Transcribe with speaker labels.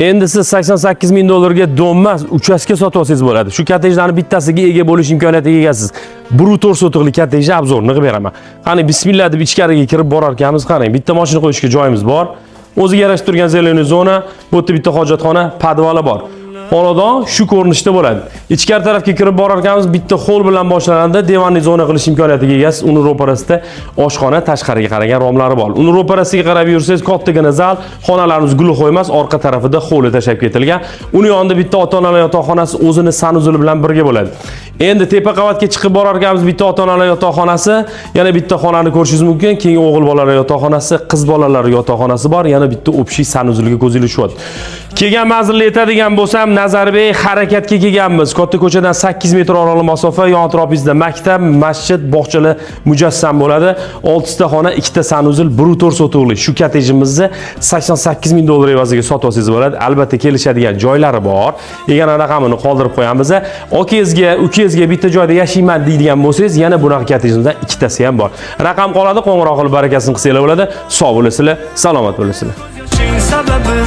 Speaker 1: Endi siz 88 ming dollarga дом emas, uchastka sotib olsangiz bo'ladi. Shu kottejlarni bittasiga ega bo'lish imkoniyatiga egasiz. 1,4 sotixli kottejni обзор ini qilib beraman. Qani, bismillah deb ichkariga kirib borar ekanmiz, qarang, bitta mashina qo'yishga joyimiz bor. O'ziga yarasha turgan зеленый zona, bu yerda bitta hojatxona, podvali bor. Xonadon shu ko'rinishda bo'ladi. Ichkari tarafga kirib borar ekanmiz, bitta hol bilan boshlanadi. Диванный zona qilish imkoniyatiga egasiz. Uni ro'parasida oshxona, tashqariga qaragan romlari bor. Uni ro'parasiga qarab yursangiz, kattagina zal, xonalarimiz глухой emas, orqa tarafida hovli tashlab ketilgan. Uni yonida bitta ota-onalar yotoqxonasi o'zini санузел i bilan birga bo'ladi. Endi tepa qavatga chiqib borar ekanmiz, bitta ota-onalar yotoqxonasi, yana bitta xonani ko'rishingiz mumkin. Keyin o'g'il bolalar yotoqxonasi, qiz bolalar yotoqxonasi bor, yana bitta общий санузел ga ko'zingiz tushyapti. Kelgan manzilni aytadigan bo'lsam, Nazarbek harakatga kelganmiz. Katta ko'chadan 8 metr oraliq masofa, yon atrofingizda maktab, masjid, bog'chalar mujassam bo'ladi. 6 ta xona, 2 ta санузел, 1,4 sotixli shu kottejimizni 88 ming dollar evaziga sotib olsangiz bo'ladi. Albatta kelishadigan joylari bor. Yagona raqamini qoldirib qo'yamiz. Akangizga, ukangizga bitta joyda yashayman deydigan bo'lsangiz, yana bunaqa kottejimizdan ikkitasi ham bor. Raqam qoladi, qo'ng'iroq qilib barakasini qilsanglar bo'ladi. Sog' bo'lasizlar, salomat bo'lasizlar.
Speaker 2: Sababim.